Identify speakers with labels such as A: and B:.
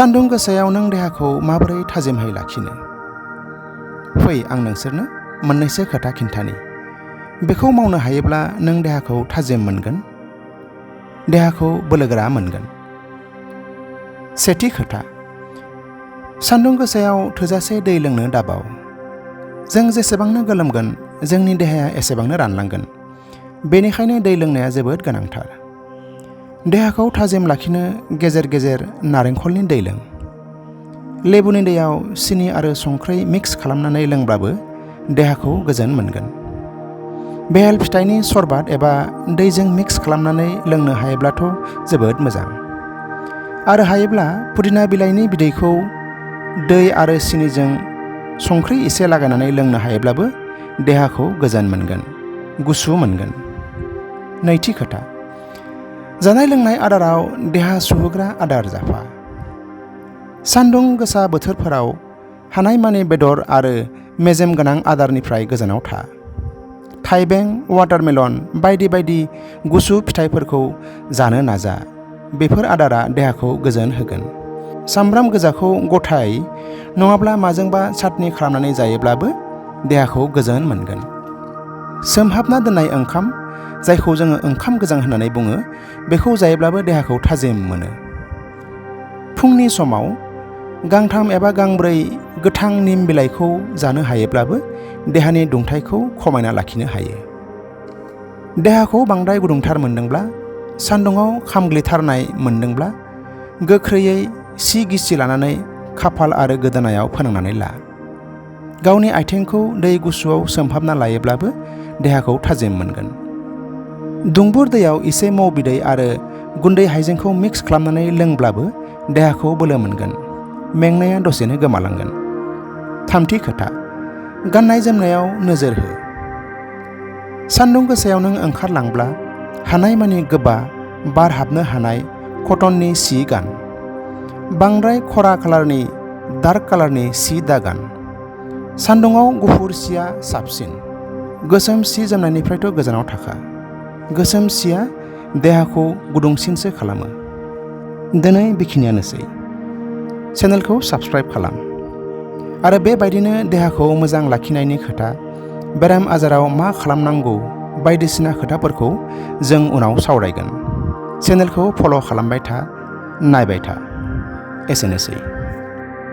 A: सान्दुं गोसायाव नों देहाखौ माबोरै थाजिमहै लाखिनो? फै आं नोंसोरनो मोननैसो खोथा खिन्थानि। बेखौ मावनो हायोब्ला नों देहाखौ थाजिम मोनगोन, देहाखौ बोलोगोरा मोनगोन। सेथि खोथा, सान्दुं गोसायाव थोजासे दै लोंनो दाबाव। जों जेसेबांनो गोलोमगोन जोंनि देहाया एसेबांनो रानलांगोन। बेनिखायनो दै लोंनाया जोबोद गोनांथार। देहाखौ थाजिम लाखिनो गेजेर गेजेर नारेंखलनि दै लों। लेबुनि दैयाव सिनि आरो संख्रै मिक्स खालामनानै लोंब्लाबो देहाखौ गोजोन मोनगोन। बेहेल फिथाइनि सरबात एबा दैजों मिक्स खालामनानै लोंनो हायोब्लाथ' जोबोद मोजां। आरो हायोब्ला पुदिना बिलाइनि बिदैखौ दै आरो सिनिजों संख्रि एसे लागायनानै लोंनो हायोब्लाबो देहाखौ गोजोन मोनगोन, गुसु मोनगोन। नैथि खोथा, जानाय लोंनाय आदाराव देहा सुहोग्रा आदार जाफा। सान्दुं गोसा बोथोरफोराव हानायमानि बेदर आरो मेजेम गोनां आदारनिफ्राय गोजानाव था। थाइबें, वाटारमेलन बायदि बायदि गुसु फिथाइफोरखौ जानो नाजा। बेफोर आदारा देहाखौ गोजोन होगोन। सामब्राम गोजाखौ गथायै नङाब्ला माजोंबा चाटनि खालामनानै जायोब्लाबो देहाखौ गोजोन मोनगोन। सोमहाबना दोननाय ओंखाम, जायखौ जोङो ओंखाम गोजां होननानै बुङो, बेखौ जायोब्लाबो देहाखौ थाजिम मोनो। फुंनि समाव गांथाम एबा गांब्रै गोथां निम बिलाइखौ जानो हायोब्लाबो देहानि दुंथाइखौ खमायना लाखिनो हायो। देहाखौ बांद्राय गुदुंथार मोनदोंब्ला, सान्दुङाव खामग्लिथारनाय मोनदोंब्ला गोख्रैयै सि गिसि लानानै खाफाल आरो गोदोनायाव फोनांनानै ला। गावनि आथिंखौ दै गुसुआव सोमहाबना लायोब्लाबो देहाखौ थाजिम मोनगोन। दुंबुर दैयाव एसे मौ बिदै आरो गुन्दै हाइजेंखौ मिक्स खालामनानै लोंब्लाबो देहाखौ बोलो मोनगोन, मेंनाया दसेनो गोमालांगोन। थामथि खोथा, गाननाय जोमनायाव नोजोर हो। सान्दुं गोसायाव नों ओंखारलांब्ला हानायमानि गोबा, बार हाबनो हानाय कटननि सि गान। बांद्राय खरा कालारनि, डार्क कालारनि सि दागान। सान्दुङाव गुफुर सिया साबसिन। गोसोम सि जोमनायनिफ्रायथ' गोजानाव थाखा। गोसोम सिया देहाखौ गुदुंसिनसो खालामो। दिनै बेखिनियानोसै। चेनेलखौ साबस्क्राइब खालाम। आरो बेबायदिनो देहाखौ मोजां लाखिनायनि खोथा, बेराम आजाराव मा खालामनांगौ बायदिसिना खोथाफोरखौ जों उनाव सावरायगोन। चेनेलखौ फल' खालामबाय था, नायबाय था। एसेनोसै।